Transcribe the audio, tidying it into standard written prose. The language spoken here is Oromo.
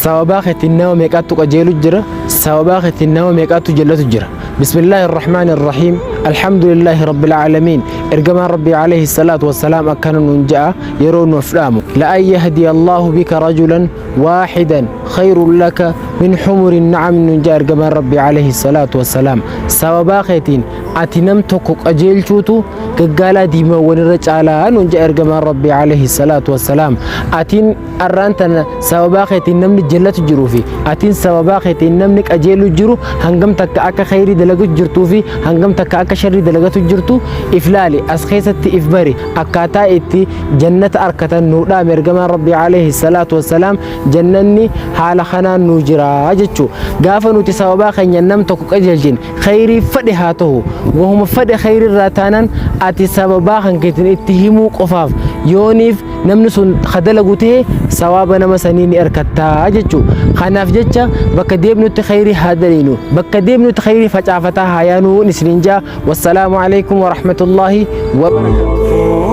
Sababaa keetiin nama meeqaattu qajeelu jira, sababaa keetiin nama meeqaattu jallatu jira. Bismillaahi Irrahmaani Irrahiim. Alhamdulillaahi Rabbil Aalamiin. Ergamaan Rabbii alayhi salaatu wassalaam akkana nuun ja'a yeroo nuuf dhaamu. La'an yahdiya Allaahu bika rajulan waahidan khayrun laka min humurin na'am nuun ja'a ergamaan Rabbii alayhi salaatu wassalaam. Sababaa keetiin ati nam tokko qajeelchuutu gaggaalaa diimaawwan irra caalaa nuun ja'a ergamaan Rabbii alayhi salaatu wassalaam. Atiin arraan tana sababaa keetiin namni jallatu jiruu fi atiin sababaa keetiin namni qajeelu jiru hangam takka akka khayrii dalagu jirtuu fi hangam takka akka sharrii dalagatu jirtu if laali, as keessatti if bari. Akkaataa itti jannata arkatan nuu dhaame ergamaan Rabbii alayhi salaatu wassalaam. Jannanni haala kanaan nuu jira jechuu. Gaafa nuti sababaa keenya nam tokko qajeelchine, khayrii fadhe haa ta'u, wahuma fadhe khayrii irraa taanaan, ati sababaa kan keetiin itti himuu qofaaf yooniif namni sun ka dalagu ta'e, sawaaba nama sanii ni argattaa jechuu. Kanaaf jecha bakka deemnutti khayrii haa daleenu, bakka deemnutti khayrii facaafataa haa yaanuun isiniin jaa. Wassalaamu alaikum warahmatullaahi wabarakaatu.